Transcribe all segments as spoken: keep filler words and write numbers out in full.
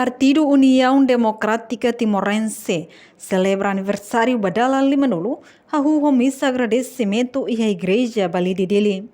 Partidu Uniaun Demokrátika Timorense selebra aniversáriu ba dalan limanulu, hahú ho misa agradesimentu iha Igreja Balide, Dili.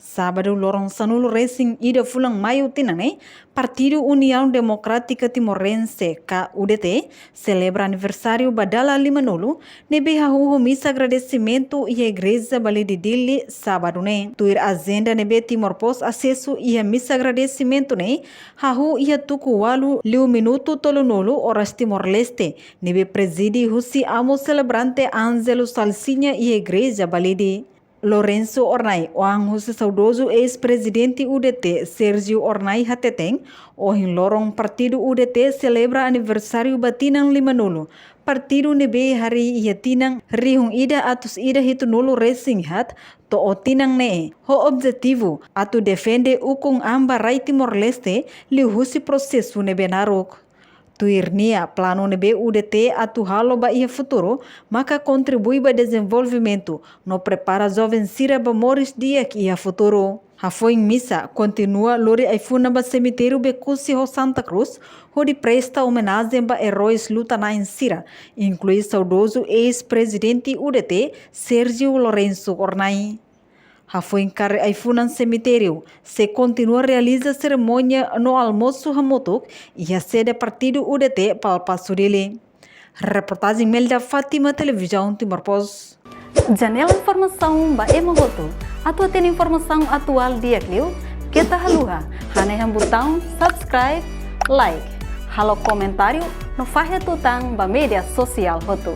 Sábadu loron sanulu-resin-ida fulan Maiu tinan ne'e, Partidu Uniaun Demokrátika Timorense, ka U D T, selebra aniversáriu ba dalan limanulu, ne'ebé hahú ho misa agradesimentu iha Igreja Balide, Dili, sábadu ne'e. Tuir ajenda ne'ebé Timor Post asesu, iha misa agradesimentu ne'e hahú iha tuku ualu liu minutu tolunulu oras Timor-Leste, ne'ebé prezide husi amu selebrante Ângelo Salsinha iha Igreja Balide. Lourenço Hornai, oan husi saudozu eis-prezidente U D T, Sérgio Hornai, hateten, ohin loron Partidu U D T selebra aniversáriu ba tinan limanulu. Partidu ne'ebé harii iha tinan rihun ida atus ida hitunulu-resin-haat to'o tinan ne'e, ho objetivu atu defende ukun an ba rai Timor-Leste liuhusi prosesu ne'ebé naruk. Tuir nia, planu ne'ebé U D T atu halo ba iha futuru maka kontribui ba dezenvolvimentu no prepara joven sira ba moris di'ak iha futuru. Hafoin misa, kontinua lori ai-funan ba semitériu Becusse ho Santa Cruz, hodi presta omenajen ba eróis luta-na'in sira, inklui saudozu eis-prezidente U D T, Sérgio Lourenço Hornai. Hafoin kaer ai-funan semitériu, sei kontinua realiza serimónia no almosu hamutuk iha sede Partidu U D T, Palpaço, Dili. Reportajen Melda Fátima, Televizaun Timor Post. Janela informasaun ba ema hotu. Atu hatene informasaun atuál di'ak liu, keta haluha hanehan butaun subscribe, like, halo komentáriu no fahe tutan ba média sosiál hotu.